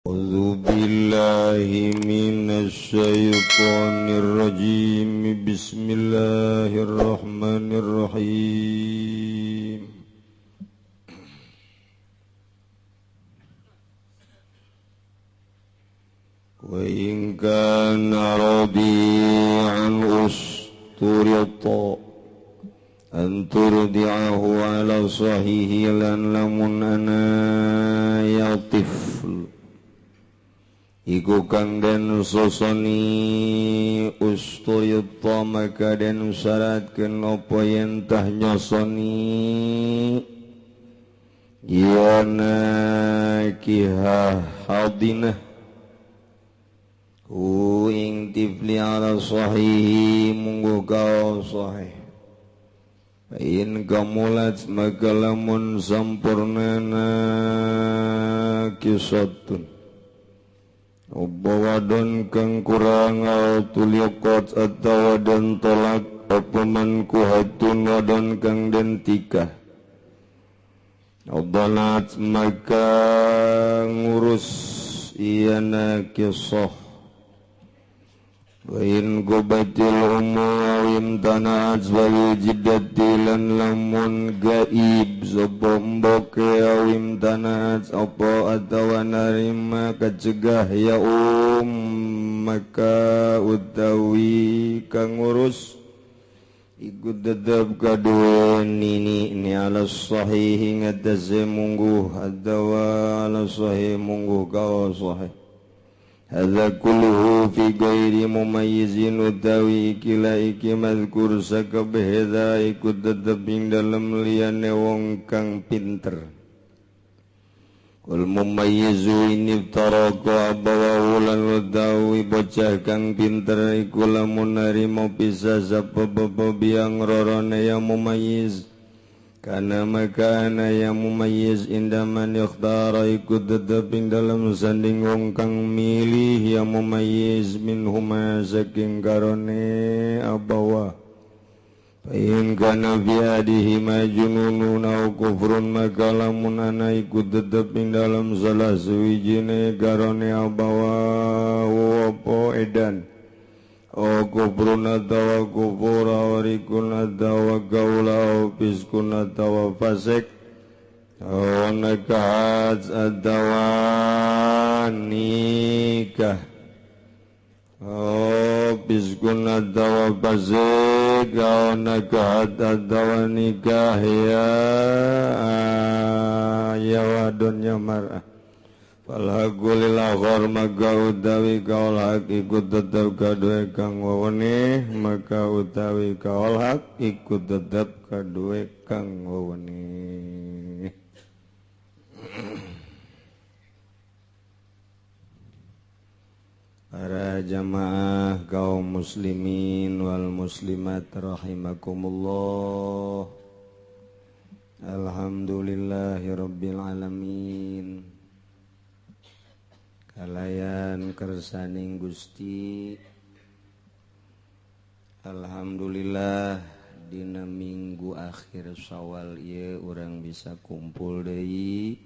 أعوذ بالله من الشيطان الرجيم. بسم الله الرحمن الرحيم. وإن كان رضيعا اشترط أن ترضعه على صحيح lan lamun ana ya tifl iku kang den sosoni usturita maka den syaratkeun apa yen tah nyosoni yana kiha hadinah ku ing tifli ala sahihi munggu kau sahih. In kamulat maka lamun sampurna kisatun apa wadon kang kurang au tuliqat atawa den tolak apa man kuhatun wadon kang den tikah obalat maka ngurus iyana kisah. Wa in gubatil ummu awim tana'at wal jiddati lan lamun gaib sapa mboke awim tana'at apa atawa narima kacegah ya maka utawi kang ngurus iku tetep kaduwe nini ni ala sahih ngatase mungguh atawa ala sahih mungguh kawa sahih. Hadza kulluhu fi ghairi mumayyizin utawi iki la iki mazkur sakabeh hadza iku tetep ing dalem liyane wong kang pinter. Wal mumayyizu in iftaraka abawahu lan utawi bocah kang pinter iku lamun narima pisah sapa bapa biang rorone ya mumayyiz. Kana maka ana ya mumayyiz inda man ikhtara iku tetep ing dalem sanding wong kang milih ya mumayyiz minhuma saking karone abawa. Fa in kana fi adihi majnunun aw kufrun maka lamun ana iku tetep ing dalem salah suwijine karone abawa apa edan o kufrun atawa kufur awarikun atawa gaula o piskun atawa fasik o nakahat atawa nikah o piskun atawa fasik o nakahat atawa nikah ya ya wadon ya mar'ah. Falhaku lil akhar maka utawi kaul hak iku tetep kaduwe kang weweneh maka utawi kaul hak iku tetep kaduwe kang weweneh. Para jamaah kaum muslimin wal muslimat rahimakumullah. Alhamdulillahirabbil alamin. Kalayan kersaning Gusti. Alhamdulillah dina minggu akhir Syawal ieu urang bisa kumpul deui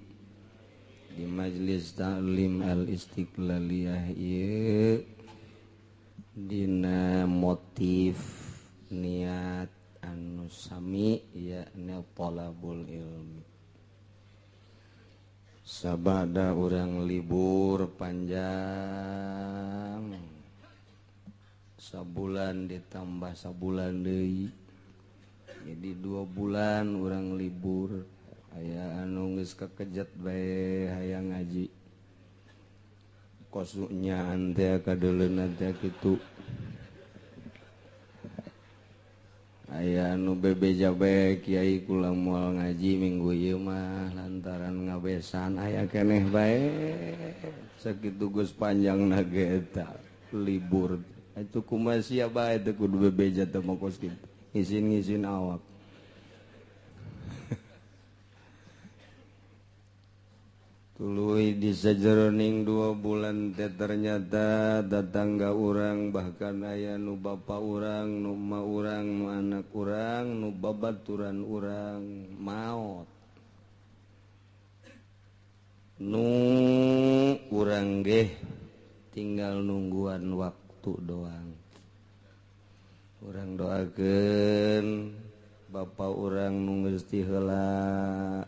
di majelis taklim Al Istiqlaliyah ieu dina motif niat anu sami yakni talabul ilmi. Sabada urang libur panjang sabulan ditambah sabulan deui jadi 2 bulan urang libur. Aya anu geus kekejet bae hayang ngaji kosuknya teh kadeuleuna teh kitu. Aya anu bebeja bae kiai kula moal ngaji minggu ieu mah lantaran ngabesan aya keneh bae sakitu geus panjangna ge eta libur. Atuh kumaha sia bae teu kudu bebeja teh mah kos kitu ngisin-ngisin awak. Tuluy di sajeroning 2 bulan teh ternyata tetangga urang bahkan aya nu bapa urang, nu emak urang, nu anak urang, nu babaturan urang maot. Nu urang ge tinggal nungguan waktu doang. Urang doakeun bapa urang nu geus diheula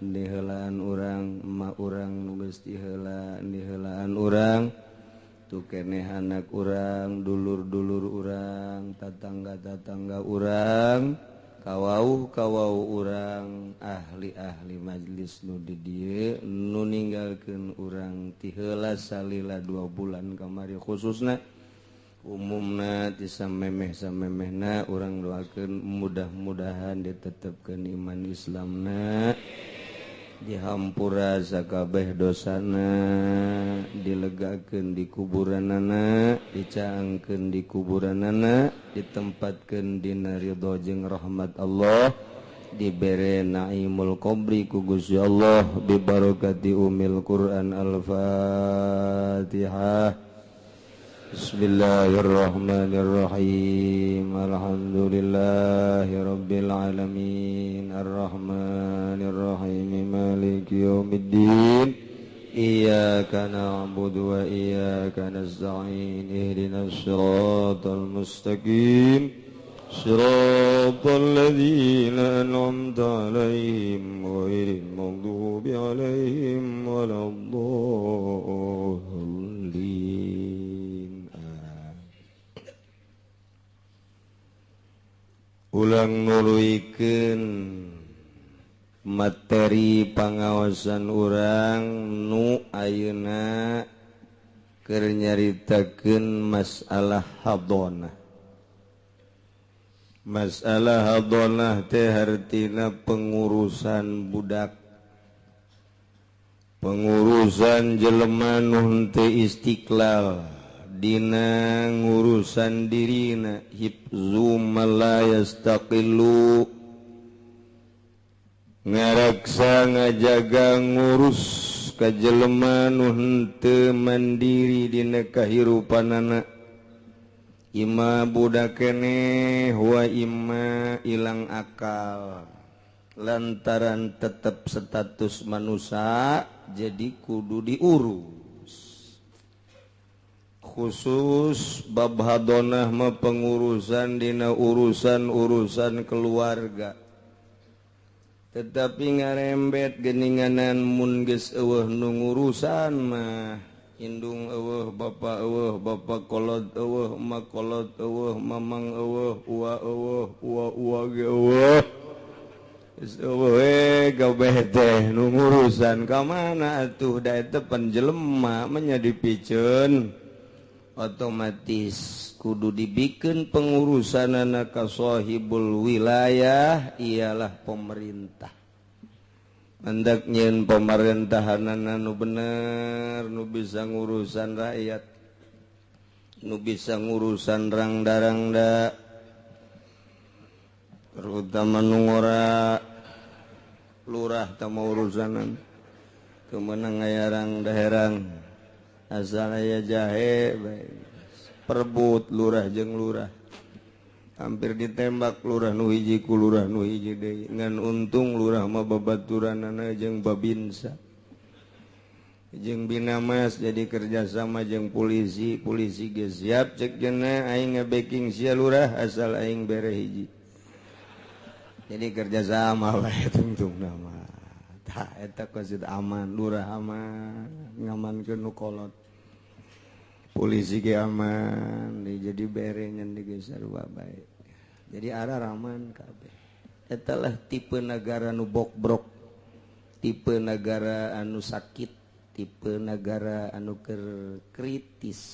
diheulaan urang, emak urang nu geus diheula diheulaan urang, tu keneh anak urang, dulur-dulur urang, tatangga-tatangga urang, kawauh-kawauh urang, ahli-ahli majlis nu di dieu nu ninggalkeun urang ti heula salila 2 bulan kamari, khususna umumna ti samemeh-samemehna urang doakeun mudah-mudahan ditetepkeun iman Islamna, dihampura sakabeh dosana, dilegakeun di kuburanana, dicaangkeun di kuburanana, ditempatkeun dina ridho jeung rahmat Allah, dibere naimul qabri ku Gusti Allah bibarakati umil Quran. Al-Fatihah. Bismillahirrahmanirrahim. Alhamdulillahi rabbil alamin. Arrahmanirrahim. Maliki yaumiddin. Iyyaka na'budu wa iyyaka nasta'in. Ihdinas siratal mustaqim. Siratal ladzina an'amta 'alaihim ghairil maghdubi 'alaihim waladdallin. Ulang nuluikeun materi pangaosan urang nu ayeuna keur nyaritakeun masalah hadonah. Masalah hadonah teh hartina pengurusan budak, pengurusan jelema nu henteu istiqlal dina ngurusan dirina, hifzu ma la yastaqillu, ngaraksa ngajaga ngurus ka jelema nu henteu mandiri dina kahirupanana. Ima budak keneh wa ima ilang akal, lantaran tetep status manusia jadi kudu diurus. Khusus bab hadonah mah pengurusan dina urusan-urusan keluarga. Tetapi ngarembet geninganan mun geus eueuh nu ngurusan mah, indung eueuh, bapa eueuh, bapa kolot eueuh, emak kolot eueuh, mamang eueuh, ua eueuh, ua-ua ge eueuh. Geus eueuh we kabeh teh nu ngurusan ka mana atuh, da eta pan jelema mah nya dipiceun. Otomatis kudu dibikin pengurusanana ka sahibul wilayah, ialah pemerintah. Hendak nyeun pemerintahanana nu bener, nu bisa ngurusan rakyat, nu bisa ngurusan rangda-rangda, terutama nu ngora lurah tama urusanan kemenang aya rangda herang. Asal aya jahe perebut lurah jeung lurah, hampir ditembak lurah nu hiji ku lurah nu hiji deui. Ngan untung lurah mah babaturanana jeung babinsa jeung binamas, jadi kerjasama jeung polisi. Polisi ge siap cek jena aing ngebacking sia lurah asal aing bere hiji, jadi kerjasama bae tungtungna mah. Tah eta kasid aman, lurah aman, ngamankeun nu kolot, polisi ge aman, jadi bere nyen ge sarua bae. Jadi arah raman kabeh. Eta lah tipe negara nu bokbrok, tipe negara anu sakit, tipe negara anu keur kritis,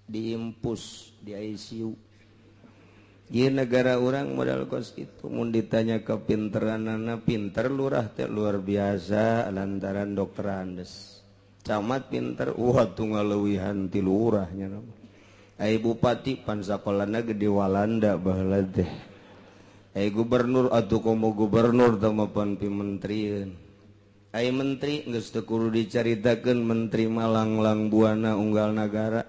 diimpus di ICU. Ieu negara urang modal kos kitu. Mun ditanya kepinteranana, pinter lurah teh luar biasa lantaran dokter Andes. Camat pinter, wah tuh ngaleuwihan ti lurahnya. Ai bupati pan sakolana gede Walanda baheula teh. Ai gubernur atuh komo gubernur teh mah pan pimenterieun. Ai menteri geus teu kudu dicaritakeun, menteri malanglang buana unggal nagara.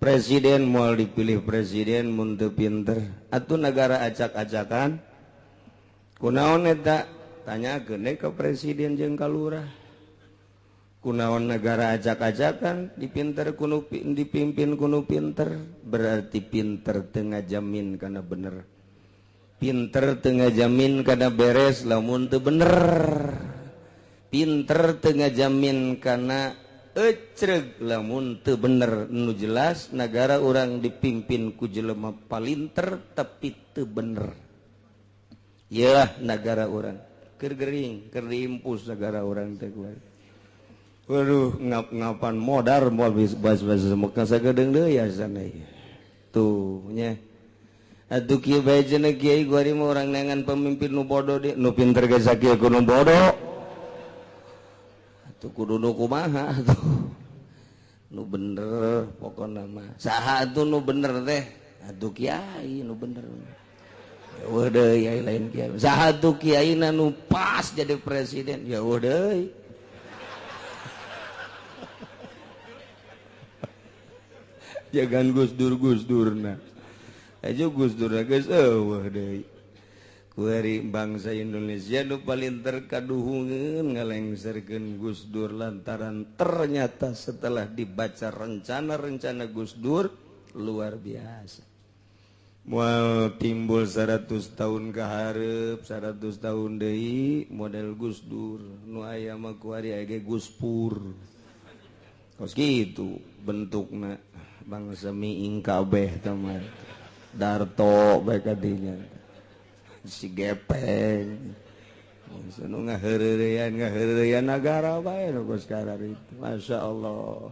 Presiden moal dipilih presiden mun teu pinter. Atuh nagara acak-acakan. Kunaon eta? Tanyakeun we ka presiden jeung ka lurah. Kunaon negara acak-acakan dipinter kuno dipimpin kuno pinter, berarti pinter teu ngajamin kana bener. Pinter teu ngajamin kana beres lamun teu bener. Pinter teu ngajamin kana ecreg lamun teu bener. Nu jelas negara urang dipimpin ku jelema palinter tapi teu bener. Iyalah negara urang keur gering, keur diimpus negara urang teh kuari. Waduh, ngap-ngapan modar moal bas-bas Mekah sagedeung deui asana ieu. Tuh nya. Atuh kieu bae cenah kiai kuari mah urang neangan pemimpin nu bodoh deui, nu pinter ge sakieu ku nu bodoh. Atuh kudu nu kumaha atuh. Nu bener pokona mah. Saha atuh nu bener teh? Atuh kiai nu bener. Eueuh deui ai lain kiai. Saha atuh kiaina nu pas jadi presiden? Ya eueuh deui. Jangan Gus Dur Gus Durna. Aja Gus Durna geus eueuh deui. Kuari bangsa Indonesia nu paling terkaduhungeun ngalengserkeun Gus Dur lantaran ternyata setelah dibaca rencana-rencana Gus Dur luar biasa. Moal timbul 100 tahun ka hareup, 100 tahun deui model Gus Dur. Nu aya mah kuari aya ge Gus Pur. Kos kitu bentukna. Bangsa miing kabeh teman Darto bae kadinya si gepeng bangsa nu ngaheureureuyan nagara bae nu geus kararitu. Masya Allah,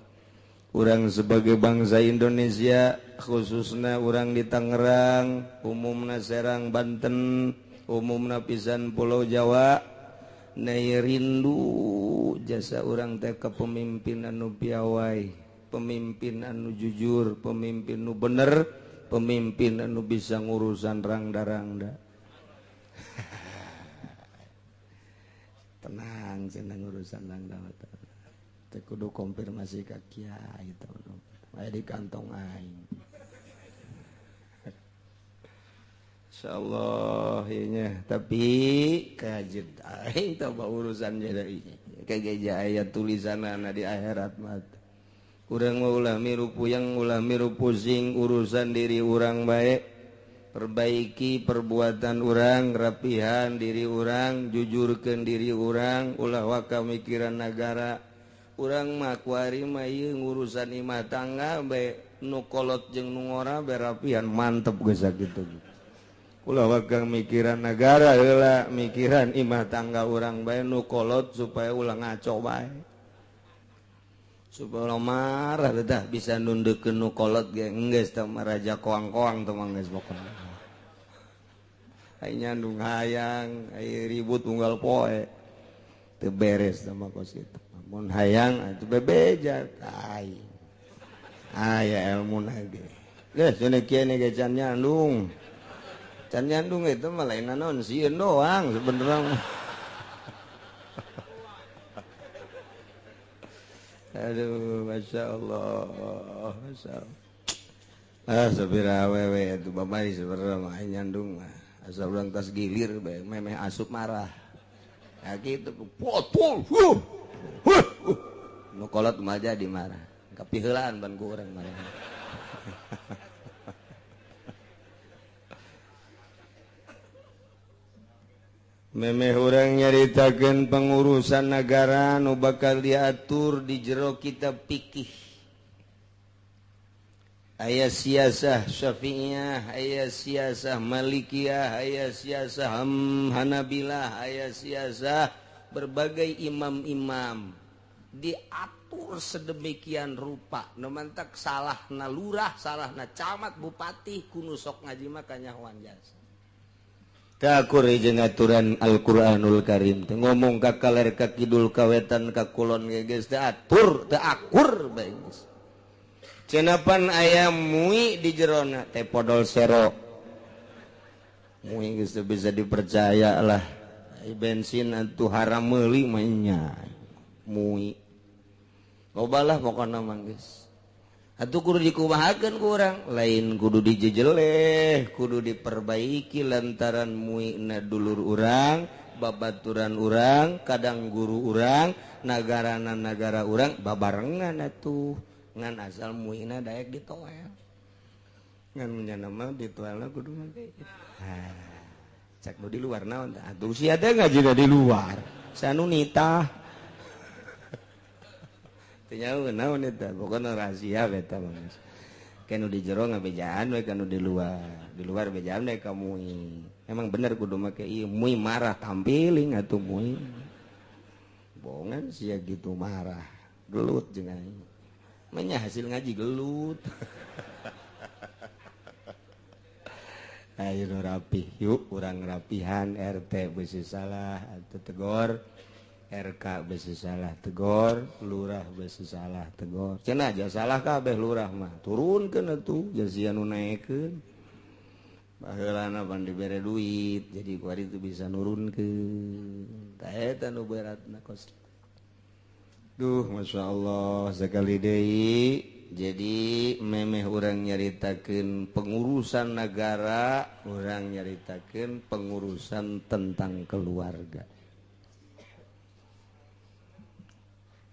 urang sebagai bangsa Indonesia khususna urang di Tangerang, umumna Serang Banten, umumna pisan Pulau Jawa, nay rindu jasa urang teh kepemimpinan nu piawai, pemimpin anu jujur, pemimpin nu bener, pemimpin anu bisa ngurusan rangda-rangda. Tenang cenah ngurusan rangda teh kudu konfirmasi ka kiai teh aya di kantong aing. Insyaallah ieu nya, tapi kajet aing teh urusan jadi kayak aya tulisanana di akhirat mah. Urang mah ulah miru puyeng, ulah miru pusing, urusan diri urang bae. Perbaiki perbuatan urang, rapihan diri urang, jujurkeun diri urang, ulah waka mikiran nagara. Urang mah kuari mah ieu ngurusan imah tangga bae, nu kolot jeung nu ngora bae rapihan mantep geus sakitu. Ulah waka mikiran nagara heula, mikiran imah tangga urang bae nu kolot supaya ulah ngaco bae. Supaya marah dah bisa nundukkeun nu kolot ge geus teh mah raja koang-koang teh mah geus pokona. Ai nyandung hayang, ai ribut unggal poe. Teu beres teh mah kos kitu. Mun hayang atuh bebeja ai. Aya ilmuna ge. Geus cenah kieu ge can nyandung. Can nyandung itu mah lain naon sieun doang sebenarnya. Aduh, Masya Allah, Masya Allah. Ah, sabira awewe itu babai sebenarnya mah nyandung mah. Asal urang tas gilir bae, memeh asup marah. Ya kitu, potol. Huh. Huh. Nu kolot mah jadi marah. Kapiheulaan ban ku urang marah. Memeh urang nyaritakeun pengurusan negara nu bakal diatur di jero kitab fikih. Aya siasah Syafi'iyah, aya siasah Malikiyah, aya siasah Hanabilah, aya siasah berbagai imam-imam. Diatur sedemikian rupa. Nu mantak salahna lurah, salahna camat, bupati, kudu sok ngaji mah kanyahoan jasa. Takur jeung aturan Al-Qur'anul Karim teh ngomong ka kaler ka kidul ka wetan ka kulon ge geus teu atur teu akur bae geus. Cenapan aya mui di jerona teh podol sero. Mui geus teu bisa dipercaya lah. Ai bensin atuh haram meuli mah nya. Mui. Loba lah pokona mah geus. Atuh kudu dikumahakeun ku urang, lain kudu dijejeleh, kudu diperbaiki lantaran muina dulur urang, Babaturan urang, kadang guru urang, nagarana nagara urang babarengan atuh. Ngan asal muina daek ditoel. Ngan menyana mah ditoelna kudu make. Cak nu di luar naon tah? Atuh sia teh ngaji di luar. Sanu nitah. Teu nyaho naon eta, pokona rahasia eta mah. Kanu di jero ngabejaan we kanu di luar. Di luar bejaan we ka mui. Emang bener kudu make ieu mui marah tampiling atuh mui. Bohongan sia gitu marah. Gelut jeung aing. Menya hasil ngaji gelut. Ayo rapih yuk urang rapihan RT besi salah atuh tegor. RK besi salah tegor, lurah besi salah tegor. Cenah aja salah kabeh lurah mah. Turunkeun atuh jasian nu naekeun. Baheulana pan dibere duit, jadi kuari itu bisa nurunkeun. Tah eta nu beratna kos. Duh, Masya Allah sekali deui. Jadi memeh urang nyaritakeun pengurusan negara, urang nyaritakeun pengurusan tentang keluarga.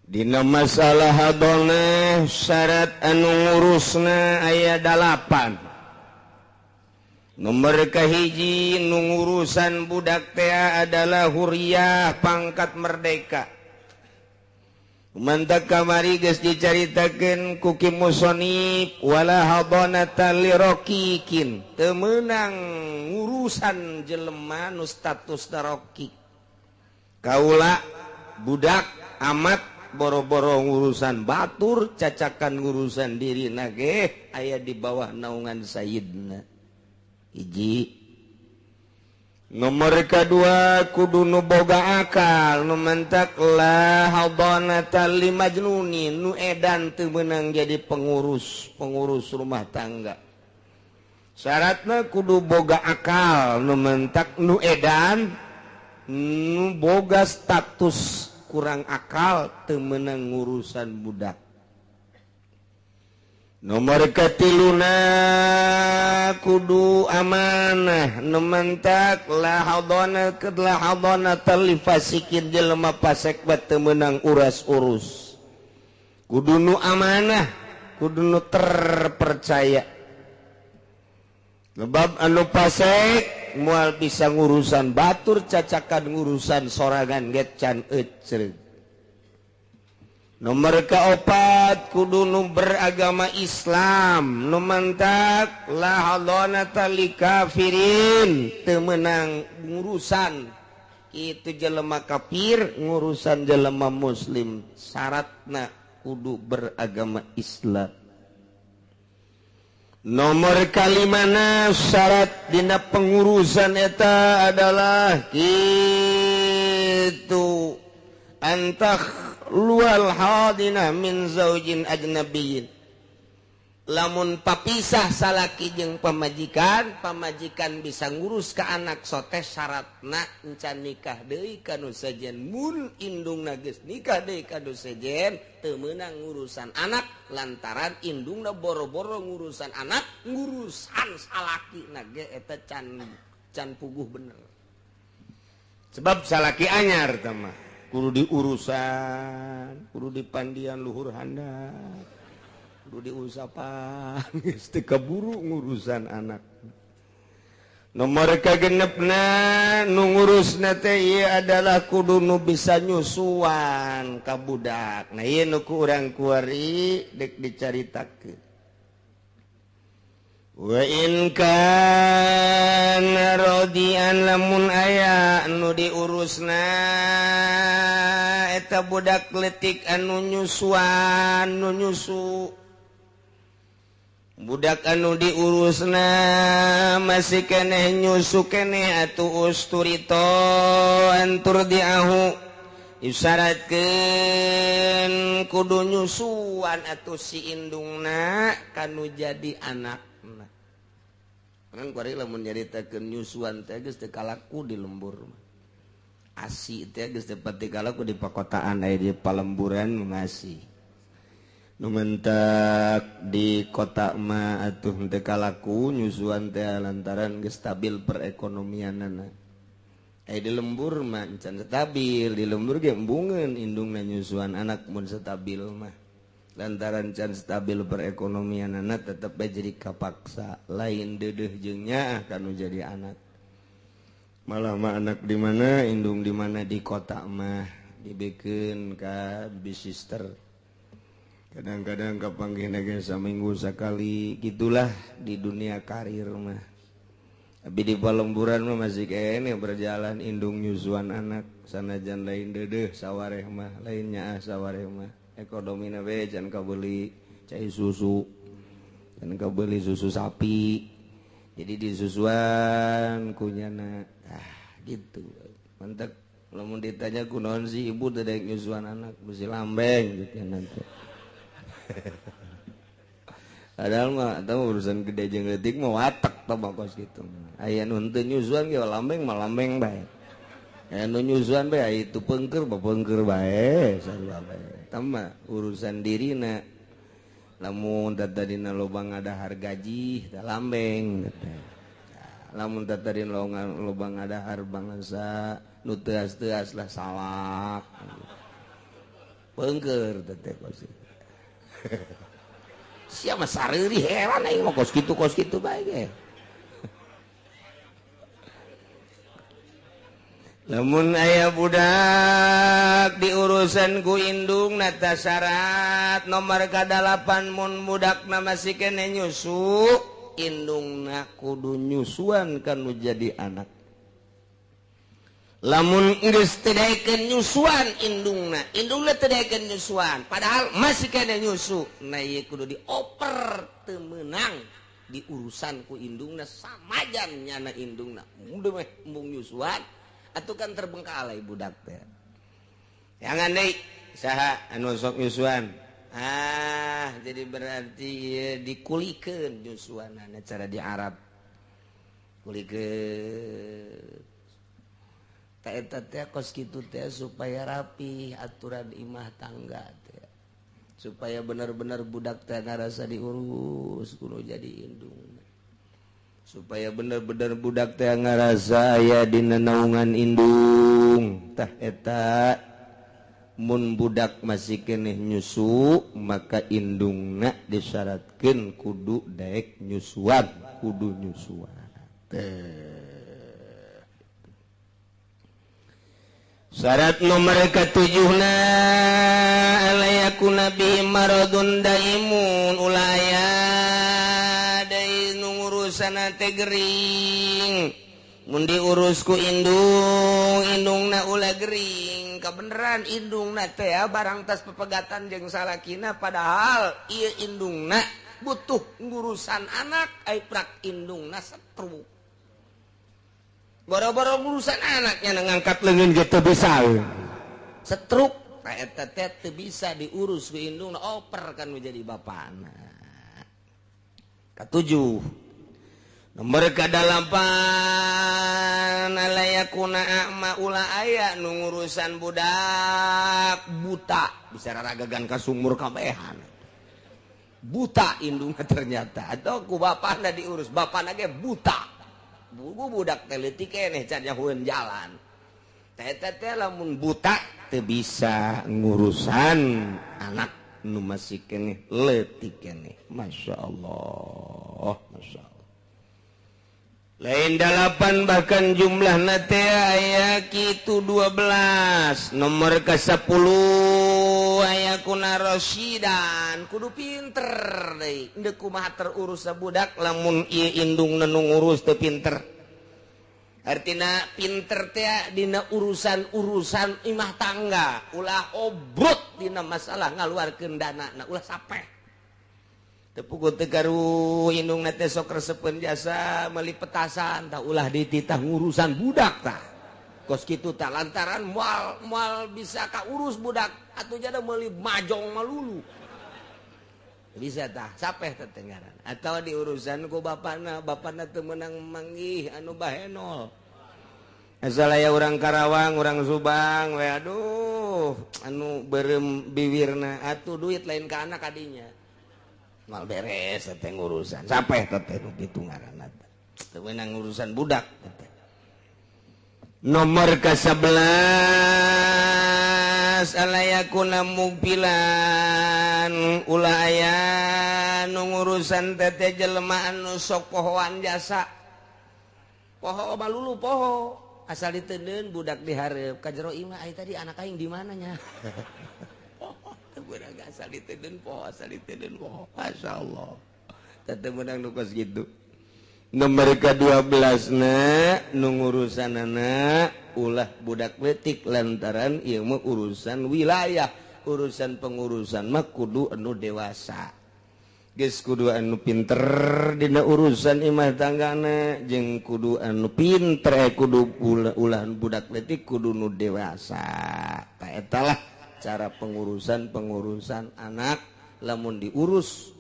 Dina masalah hadonah syarat anu ngurusna aya 8. Nomor kahiji nu ngurusan budak teh adalah huriyah pangkat merdeka. Mantak kamari geus dicaritakeun ku Ki Musonib wala hadonata lirokikin teu meunang ngurusan jelema nu statusna rokik. Kaula budak amat boro-boro ngurusan batur cacakan ngurusan diri nage aya di bawah naungan sayyidna. Hiji. Nomor kedua kudu nu boga akal nu mentak la hadanata li majnunin nu edan teu meunang jadi pengurus rumah tangga. Syaratna kudu boga akal nu mentak nu edan nu boga status kurang akal teu meunang ngurusan budak. Nomor katiluna kudu amanah nu mentak la hadana kedla hadana talifasikin jelema pasek bat teu meunang uras-urus. Kudu nu amanah, kudu nu terpercaya. Sebab anu pasek moal bisa ngurusan batur cacakan ngurusan sorangan ge can ecreug. Nomor keopat kudu nu beragama Islam nu mantak la hadonata li kafirin teu meunang ngurusan kitu jelema kafir ngurusan jelema muslim syaratna kudu beragama Islam. Nomor kalimana syarat dina pengurusan eta adalah kitu antah lual hadina min zaujin ajnabiyyin. Lamun papisah salaki jeung pamajikan, pamajikan bisa ngurus ka anak sote syaratna encan nikah deui ka nu sejen. Mun indungna geus nikah deui ka nu sejen teu meunang ngurusan anak lantaran indungna boro-boro ngurusan anak, ngurusan salakina ge eta can puguh bener. Sebab salaki anyar tah mah kudu diurusan, kudu dipandian luhur handap, kudu diusapan, geus teu kaburu ngurusan anak. Nomor kagenepna nu ngurusna teh ieu adalah kudu nu bisa nyusuan ka budak. Nah ieu nu ku urang kuari deuk dicaritakeun. Wa in kana radian lamun aya nu diurusna eta budak leutik anu nyusuan nu nyusu. Budak anu diurusna masih keneh nyusu keneh atuh usturito antur diahu isyaratkeun kudu nyusuan atuh si indungna kanu jadi anakna. Kan kuari lamun nyaritakeun nyusuan teh geus teu kalaku di lembur mah. Asi teh geus teu pati kalaku di pakotaan aya di palemburan masih. Nu mentak di kota mah atuh teu kalaku nyusuan teh lantaran geus stabil perekonomianana. Di lembur mah can stabil, di lembur ge embungeun indungna nyusuan anak mun stabil mah. Lantaran can stabil perekonomian anak tetep bae jadi kapaksa, lain deudeuh jeung nyaah kanu jadi anak. Malah mah anak di mana, indung di mana, di kota mah dibekeun ka babysitter. Kadang-kadang kapanggih ge saminggu sakali, gitulah di dunia karir mah. Tapi di palemburan mah masih kene berjalan indung nyusuan anak, sanajan lain deudeuh sawareh mah, lain nyaah sawareh mah. Ekonomina we can kabeuli cai susu, can kabeuli susu sapi. Jadi disusuan kunyana. Ah, gitu. Mantap. Lamun ditanya kunaon sih ibu teh daek nyusuan anak, mesti lambeng gitu nanti. Padahal mah atau urusan gede jeung leutik mah watek tah kos kitu. Aya nu henteu nyusuan ge lambeng mah lambeng bae. Aya nu nyusuan bae aya itu pengker mah pengker bae, sarua bae. Eta mah urusan dirina. Lamun tadina loba ngadahar gaji tah lambeng teh. Lamun tadina loba ngadahar bangsa nu teas-teas lah salak. Pengker teh kos kitu. Siapa sareuri heran aing mah kos kitu bae ge. Lamun aya budak diurusan ku indung nata syarat nomor ka-8 mun budakna masih kene nyusu, indungna kudu nyusuan kanu jadi anak. Lamun geus teu daekeun nyusuan indungna, indungna teu daekeun nyusuan, padahal masih kene nyusu, nah ieu kudu dioper teu meunang diurusan ku indungna samajan nyana indungna. Udah meh embung nyusuan atuh kan terbengkalai budak teh. Jangan deui saha anu sok nyusuan. Ah, jadi berarti ieu dikulikeun nyusuanana cara di Arab. Kulikeun. Eta teh kos kitu teh supaya rapi aturan imah tangga teh, supaya benar-benar budak teh ngarasa diurus kudu jadi indung, supaya benar-benar budak teh ngarasa aya dina naungan indung. Tah eta mun budak masih keneh nyusu maka indungna disyaratkeun kudu daek nyusuan, kudu nyusuan teh. Syarat nomor ketujuhna alayakuna bi maradun daimun ulaya deui nu ngurusana teh gering. Mun diurus ku indung, indungna ulah gering. Kabeneran indungna teh barang tas pepegatan jeung salakina padahal ieu indungna butuh ngurusan anak, ai prak indungna setruk. Boro-boro urusan anaknya ngangkat lengan gitu bisa setruk eta teh teu bisa diurus ku indungna, oper kan menjadi bapana. Ketujuh nomor ka-8 alayakuna a'ma ula aya nu ngurusan budak buta bisa raragagan ka sumur kabehan. Buta indungna ternyata atau ku bapana diurus, bapana ge buta. Buku budak teh leutik keneh can nyahueun jalan. Teh teh lamun buta teu bisa ngurusan anak nu masih keneh leutik keneh. Masya Allah, Masya Allah. Lain 8 bahkan jumlahna teh aya kitu 12. Nomor ke-10 aya kuna rosyidan, kudu pinter deui. Endeu kumaha terurus budak lamun ieu indungna nu ngurus teu pinter. Artina pinter teh dina urusan-urusan imah tangga, ulah obrot dina masalah ngaluarkeun dana, ulah sapeh. Teu puguh teu garuh indungna teh sok resepeun jasa meuli petasan tah ulah dititah ngurusan budak tah. Kos kitu tah lantaran moal moal bisa kaurus budak atuh jada meuli majong malulu. Bisa tah sapeh teh ngaran. Atau diurusan ku bapana, bapana teu meunang manggih anu bahenol. Asal aya urang Karawang, urang Subang we aduh anu beureum biwirna atuh duit lain ka anak kadinya. Mal beres teh ngurusan sapeh teh nu kitu ngaranna teh. Teu meunang urusan budak teh. Nomor ke-11 alayakuna mugbilan ulah aya nu ngurusan teh jelema anu sok pohoan jasa. Poho balulu poho asal diteundeun budak dihareup ka jero imah ai tadi anak aing di mana nya. Poho budak asal diteundeun poho asal diteundeun poho. Masyaallah. Teh meunang nu kos kitu. Nomor ke-12 na nu ngurusanana ulah budak leutik lantaran ieu mah urusan wilayah, urusan pengurusan mah kudu anu dewasa. Geus kudu anu pinter dina urusan imah tanggana jeung kudu anu pinter kudu ulah budak leutik kudu nu dewasa. Ta eta lah cara pengurusan-pengurusan anak lamun diurus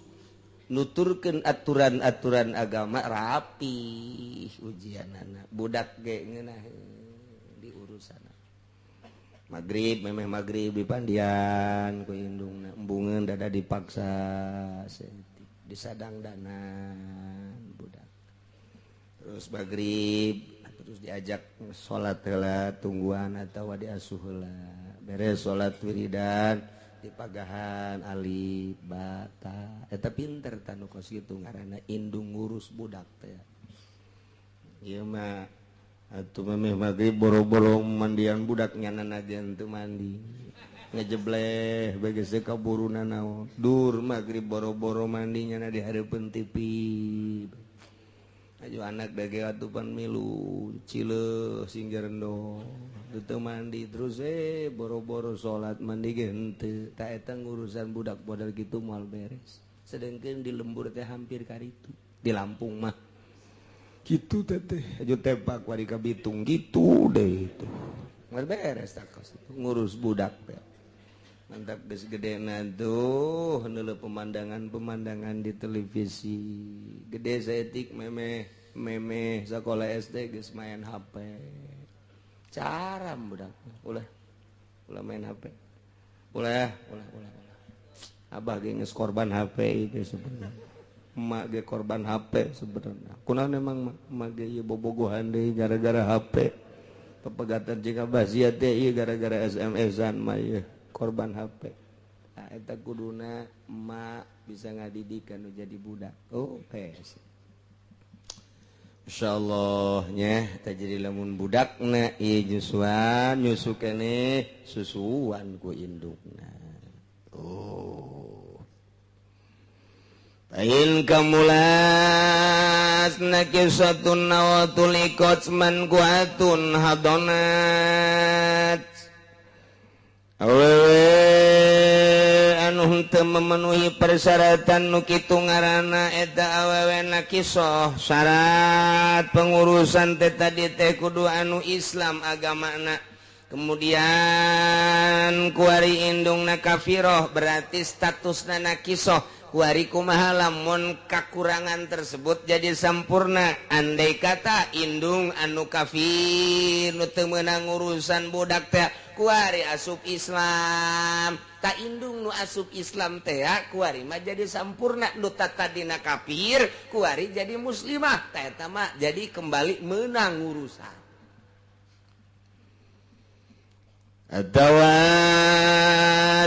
nuturkeun aturan-aturan agama rapi ujianana budak ge ngeunah diurusan. Magrib memeh magrib dipandian ku indungna embungeun dada dipaksa saeutik disadang-danan budak. Terus magrib terus diajak salat heula tungguan atawa diasuh heula. Beres salat wiridan dipagahan alif bata eta pinter tanu kos kitu ngaranna indung ngurus budak teh. Ieu mah atuh memeh magrib boro-boro mandian budak nyanana ge henteu mandi. Ngejebleh bae geus kaburuna naon. Dur magrib boro-boro mandi nyana di hareupeun TV. Aju anak dage atupan milu cileuh sing jerendo. Teu mandi terus boro-boro salat mandi ge henteu. Ta eta ngurusan budak model kitu moal beres. Sedengkeun di lembur teh hampir karitu. Di Lampung mah kitu teh aju tepak wari ka Bitung gitu deh itu. Moal beres tah ngurus budak teh. Mantap geus gedena tuh neuleuh pemandangan-pemandangan di televisi. Gede saeutik memeh memeh sakola SD geus main HP. Cara budak ulah ulah main HP. Ulah ulah ulah ulah. Abah ge geus korban HP itu sebenarnya. Emak ge korban HP sebenarnya. Kunaon emang emak ge ieu bobogohan deui gara-gara HP. Pepegatan jeung Abah sia teh ieu gara-gara SMS-an mah ieu korban HP. Nah, eta kuduna emak bisa ngadidik anu jadi budak. Oh, PS. Insyaallah nya teh jadi lamun budakna ieu nyusuan nyusu keneh susuan ku indukna. Oh. Pain kamulas nakisatun nawatul ikot man kuatun hadonat. Awewe anu henteu memenuhi persyaratan nu kitu ngaranna eta awewe nakisoh. Syarat pengurusan teh tadi teh kudu anu Islam agamana. Kemudian kuari indungna kafiroh berarti statusna nakisoh. Kuari kumaha lamun kakurangan tersebut jadi sampurna. Andai kata indung anu kafir nu teu meunang urusan budak teh kuari asup Islam. Ta indung nu asup Islam teh kuari mah jadi sampurna. Nu tadina kafir kuari jadi muslimah. Ta eta mah jadi kembali meunang urusan. Atawa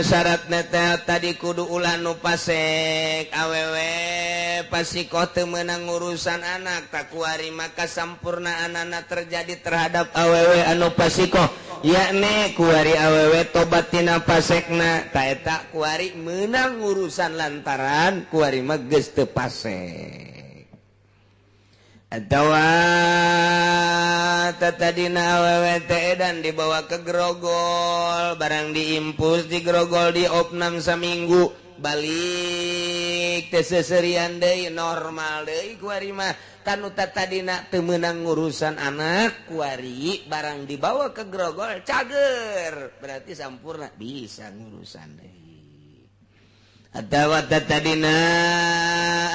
syaratna teh tadi kudu ulah nu pasek awewe pasikoh teu meunang urusan anak tak kuari maka sampurnaanana terjadi terhadap awewe anu pasikoh yakni kuari awewe tobat tina pasekna ta eta kuari meunang urusan lantaran kuari mah geus teu pasek. Atawa tadina awewe teh dan dibawa ke grogol barang diimpus di grogol diopnam saminggu balik teh seserian deui normal deui kuari mah tanu tadina teu meunang ngurusan anak kuari barang dibawa ke grogol cager berarti sampurna bisa ngurusan deui. Atawa tadina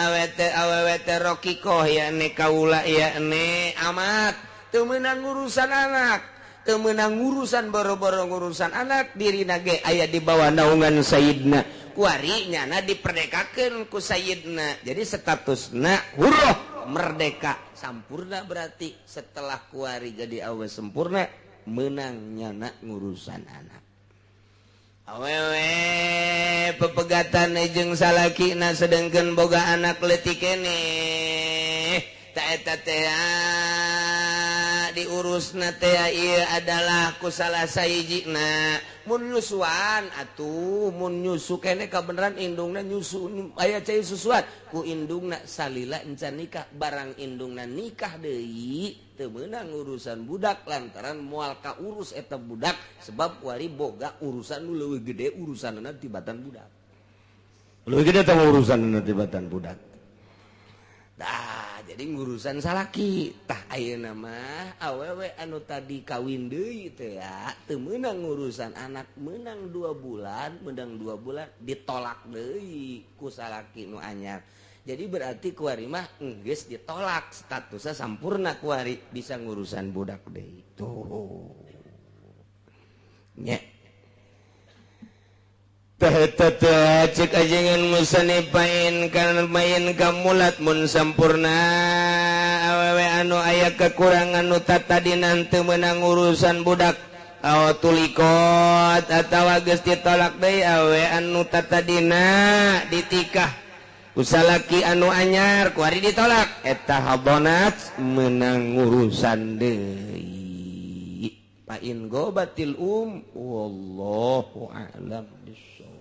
awewe teh rokikoh yakni kaula yakni amat teu meunang ngurusan anak teu meunang ngurusan boro-boro ngurusan anak dirina ge aya di bawah naungan sayidna kuari nyana diperdekakeun ku sayidna jadi statusna huruf merdeka sampurna. Berarti setelah kuari jadi awewe sempurna, menang nyana ngurusan anak. Awewe pepegatan jeung salakina sedengkeun boga anak leutik keneh, ta eta teh diurusna teh ieu adalah ku salah sahijina. Mun nyusuan atuh, mun nyusu keneh kabeneran indungna nyusu, aya cai susuan ku indungna salila encan nikah. Barang indungna nikah deui, teu meunang urusan budak lantaran moal kaurus eta budak, sebab wari boga urusan nu leuwih gede urusanna tibatan budak, leuwih gede teh urusanna tibatan budak. Dah jadi ngurusan salaki. Tah, ayeuna mah awewe anu tadi kawin deui teh ya teu meunang ngurusan anak, meunang 2 bulan, meunang 2 bulan ditolak deui ku salaki nu anyar. Jadi berarti kuari mah geus ditolak, statusnya sampurna, kuari bisa ngurusan budak deui tuh nya. Cek ajengan musanipain kan main kamulat, mun sampurna awewe anu aya kekurangan nu tadi teu meunang urusan budak, aw tulikot atawa geus ditolak deui awewe anu tatadina ditikah ku salaki anu anyar, kuari ditolak, eta habonat menang urusan deui. Fa in gobatil um, wallahu a'lam bissawab.